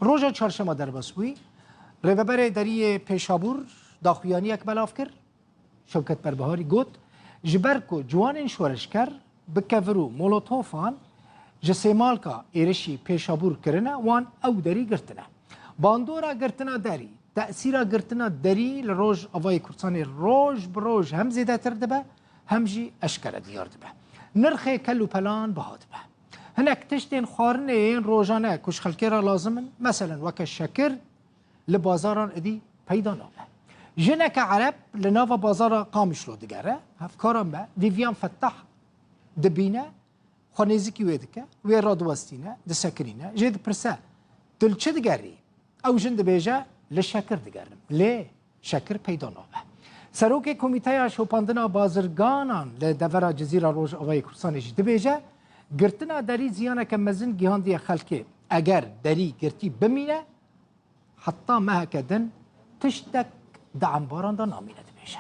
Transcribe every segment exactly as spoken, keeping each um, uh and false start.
Bi roja çarşema derbas bûyî, Rêveberê Deriyê Pêşabûr daxuyaniyek belav kir. Şewket Berbiharî got, ji ber ku ciwanên şoreşger bi kevir û molotofan ji Sêmalka êrişî Pêşabûr kirine, wan ew derî girtine. Bandora girtina derî, tesîra girtina derî li Rojavayê Kurdistanê roj bi roj hem zêdetir dibe, hem jî eşkere diyar dibe. Nirxê kel û pelan biha dibe. Hinek tiştên xwarinê yên rojane ku ji xelkê re lazim in, meselen weke şekir, li bazaran êdî peyda nabe. Jineke Ereb li nava bazara Qamişlo digere, hevkara me Vivian Fettah dibîne, xwe nêzîkî wê dike, wê radiwestîne, disekinîne, jê dipirse, "Tu li çi digerî?" Ew jin dibêje, "Li şekir digerim." Lê şekir peyda nabe. Serokê Komîteya Şopandina Bazirganan li devera Cizîra Rojavayê Kurdistanê jî dibêje, girtina derî ziyaneke mezin gihandiye xelkê. Eger derî girtî bimîne, heta meheke din tiştek di embaran de namîne, dibêje.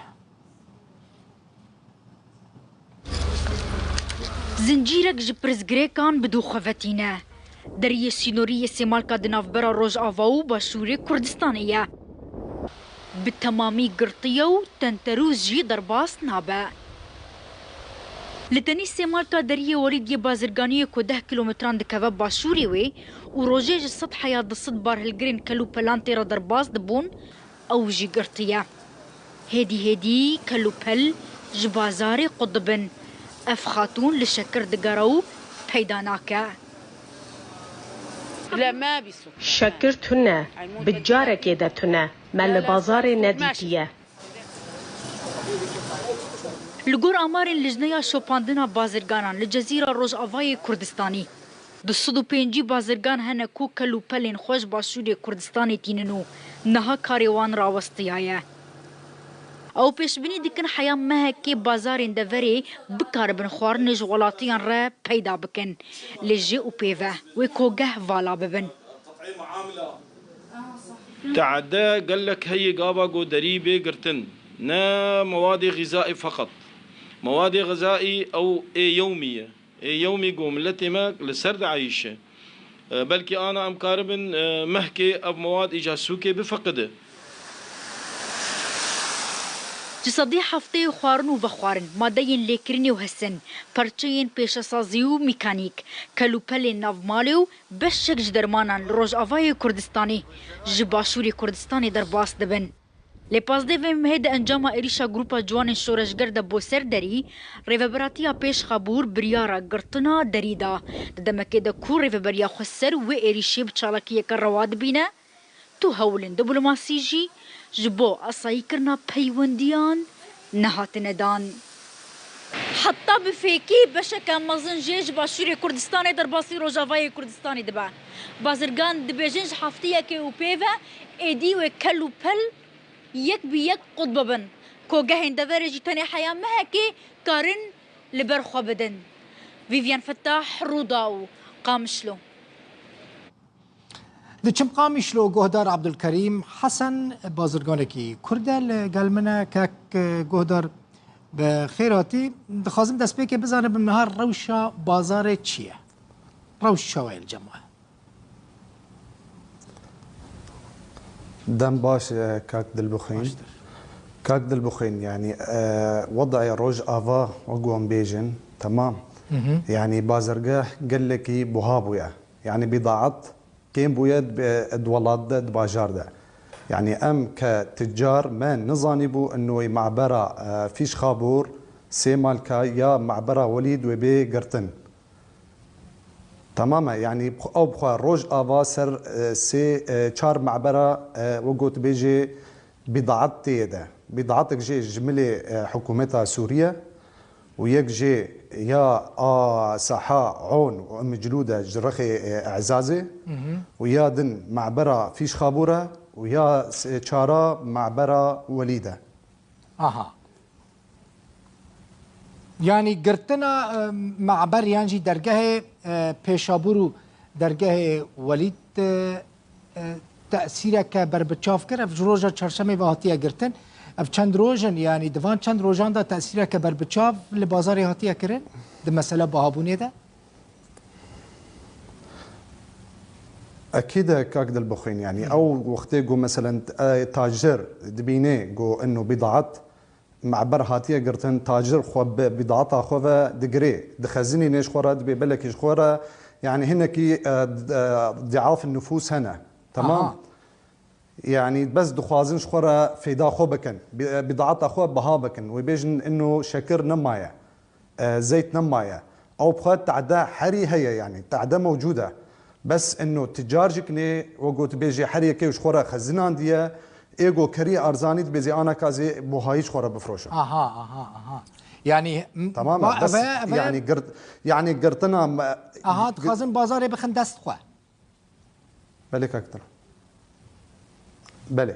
Zincîrek ji pirsgirêkan bi dû xwe ve tîne. Deriyê sînorî yê Sêmalka di navbera Rojava û Başûrê Kurdistanê ye. Bi temamî girtiye û tenterûz jî derbas nabe. Li tenî Sêmalka Deriyê Welîd yê bazirganiyê ku deh kîlometran dikeve başûrê wê û rojê ji sed heya du sed barhilgirên kel û pelan tê re derbas dibûn, ew jî girtiye. Hêdî hêdî kel û pel ji bazarê qut dibin. Ev xatûn li şekir digere û peyda nake. Şekir tune, bi carekê de tune. Me li bazarê nedîtiye. Li gor amarên Lijneya Şopandina Bazirganan li Cezîra Rojavayê Kurdistanî, du sed û pêncî bazirgan hene ku kel û pelên xwe ji Başûrê Kurdistanê tînin û niha karê wan rawestiyaye. Ew pêşbînî dikin heya mehekê bazarên deverê bikaribin xwarinê ji welatiyan re peyda bikin. Lê ji û pê ve wê kogeh vala bibin. Teade gelek heye gava ku derî bê girtin. Ne mewadê xîzaî feqet. Mewadê xîzaî ew ê yewmî ye. Ê yewmî ku miletê me li ser dieyîşe. E, belkî ana em karibin, e, mehkê ev mewad îca sûkê bifeqide. Ji sedî heftê xwarin û vexwarin, madeyên lêkirinê û hesin, perçeyên pêşesazî û mîkanîk, kel û pelên nav malê û beşek ji dermanan li Rojavayê Kurdistanê ji Başûrê Kurdistanê derbas dibin. Lê pazdeh vê mehê di encama êrîşa Grûpa Ciwanên Şoreşger de bo ser derî, Rêveberatiya Pêşxabûr biryara girtina derî da. Di demekê de ku rêveberiya xweser wê êrîşê bi çalakiyeke rewa dibîne, tu hewlên diplomasî jî ji bo asayîkirina peywendiyan nehatine dan. Heta bi fêkî beşeke mezin jê ji Başûrê Kurdistanê derbasî Rojavayê Kurdistanê dibe. Bazirgan dibêjin ji heftiyekê û pê ve êdî wê kel û pel yek bi yek qut bibin. Kogehên deverê jî tenê heya mehekê karin li ber xwe bidin. Vîvyen Fetah, Rûdaw, Qamişlo. Diçim Qamişlo, guhdar Abdulkerîm Hesen, bazirganekî Kurd e, li gel min e. Kek, e, guhdar, bi xêr hatî. Dixwazim destpêkê bizanibim niha rewşa bazarê çi ye? Rewş çawa ye li cem we? Dem baş, e, kak Dilbixwîn. Baştir. Kak Dilbixwîn, yanî, e, wedayê Rojava, wek wan bêjin, temam. Hı hı. Yanî bazirgeh gelekî buha bûye. Yanî bîdaet kêm bûye di, di welat de, di bajar de. Yanî em ke ticar me nizanîbû inoy mabera, e, Fîşxabûr, Sêmalka ya mabera Welîd wê bê girtin. Temam e, yanî ew bi xwe Rojava ser, e, sê, e, çar mabera, e, wek got bêjê bîdaet tê de. Bîdaetek jê ji milê, e, hikûmeta Sûriye û yek jê ya a saha on û Miclûd e ji rexê, e, Ezazê Hı hı. û ya din mabera Fîşxabûr e û ya s-, çara mabera Welîd e. Aha. Yanî girtina, e, me'ber yan jî dergehê, e, Pêşabûr û dergehê Welîd, e, e, tesîreke berbiçav kir. Ev ji roja çarşemê ve hatiye girtin. Ev çend roj in, yanî di van çend rojan de tesîreke berbiçav li bazarê hatiye kirin, di mesela bihabûnê de? Ekîd e kak Dilbixwîn, yanî ew wextê ku meselen, e, tacir dibîne ku ino bîdaet me'ber hatiye girtin, tacir xwe bi bîdaeta xwe ve digirê, dixezinîne ji xwe re, dibê belekî ji xwe re, yanî hinekî, e, d-, e, diaf nifûs hene. Temam? Aha. Yanî bes dixwazin ji xwe re fêda xwe bikin, bî-, bîdaeta xwe biha bikin. Wê bêjin ino şekir nemaye, e, zeyt nemaye. Ew bi xwe tade herî heye, yanî tade mewcûd e. Bes ino ticar jî kinê, wek got bêjê her yekê ji xwe re xezinandiye, ê go kerî arzanî dibêjê ana ka zê buhayî ji xwe re bifroşe. Aha, aha, aha. Yanî, m-, Tamam e, ba-, bes eve, eve yanî girt-, yanî girtina me-, Aha, gi- dixwazin bazarê bixin dest xwe. Belê kak Dil-, belê.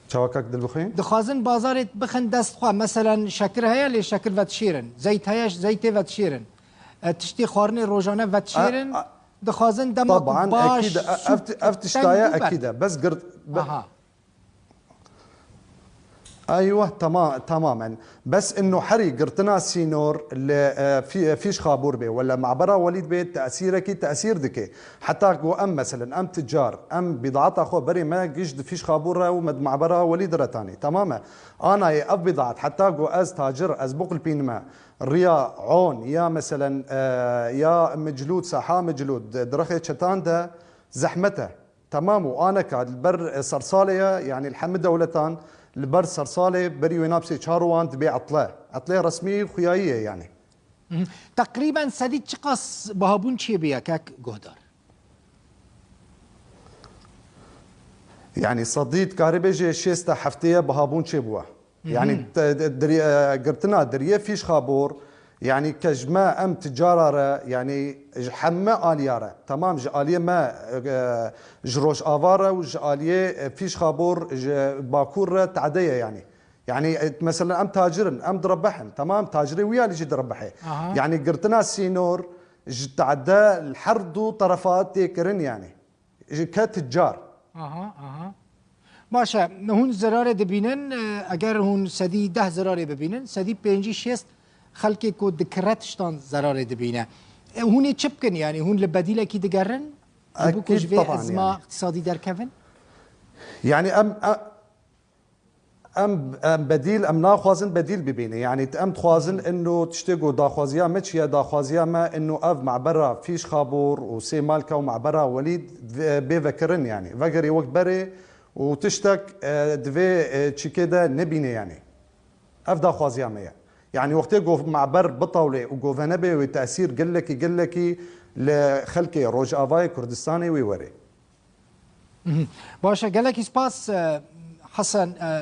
Çawa kak Dilbixwîn? Dixwazin bazarê bixin dest xwe. Meselen şekir heye lê şekir vedişêrin. Zeyt heye zeytê vedişêrin. E, tiştê xwarinê rojane vedişêrin. A, a, Dixwazin dema ku Taban, baş, ekîd e, ev, sûk, ev tiştaye teng bû be. Ekîd e. Bes girt-, be- Aha. Eywa, tema-, tamamen. Bes ino herî girtina sînor li, e, fî-, e, fîş xabûr bê, wela mabera welîd bê, tesîrekî tesîr dike. Heta ku em, meselen, em ticar, em bîdaeta xwe berê me giş di fîş xabûr re û me di mabera welîd re tanî. Temam e. Anayê ev bîdaet, heta ku ez tacir, ez biqulpînime, riya on ya, meselen, e, ya miclûd, seha miclûd, di, di rexê çetan de zehmet e. Temam û aneka li ber, e, sersalê ye, yanî li hemî dewletan li ber sersalê berî wê napsê çar wan dibê etle. Etlê resmî xuyayî ye yanî. Mhm. Teqrîben sedî çiqas bihabûn çêbûye kek Guhdar? Yanî sedî dikarî bêjê şêst heftê ye bihabûn çêbûye. Yanî te-, de-, dirî-, e, girtina diriyê fîş xabor, yanî ke ji me em ticara re, yanî ji heme aliya re, temam ji aliyê me, e, ji rojava re û ji aliyê, e, fîş xabor ji bakur re tade ye yanî. Yanî, e, mesela em tacir in, em direbehin, temam tacirê wî alî jî direbihê. Aha. Yanî girtina sînor ji tade li her du terefa tê kirin yanî. Ji ke ticar. Aha, aha. Baş e, hûn zerarê dibînin, e, eger hûn sedî deh zerarê bibînin, sedî pêncî şêst xelkê ku dikire tiştan zerarê dibîne. E, hûn ê çi bikin? Yanî hûn li bedîlekî digerin? Ji bo ku Ekîd, ji vê taban, ezma yanî. Îqtîsadî derkevin? Yanî em, e, Em, em bedîl, em naxwazin bedîl bibîne. Yanî em dixwazin ino tiştê ku daxwaziya me çi ye, daxwaziya me ino ev mabera Fîş Xabor û Sê Malka û mabera Welîd ve-, bê vekirin yanî. Vegerê wek berê û tiştek, e, di vê, e, çîkê de nebîne yanî. Ev daxwaziya me ye. Yanî wextê ku maber bitewlê û ku venebê wê tesîr gelekî, gelekî li xelkê Rojavayê Kurdistanê wê were. Mhm. Baş e, gelekî spas, e, Hesen, e,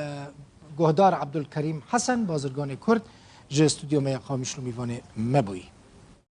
Guhdar Abdulkerîm Hesen, bazirganê Kurd, ji stûdyo me ya Qamişlo mîvanê me bûyî.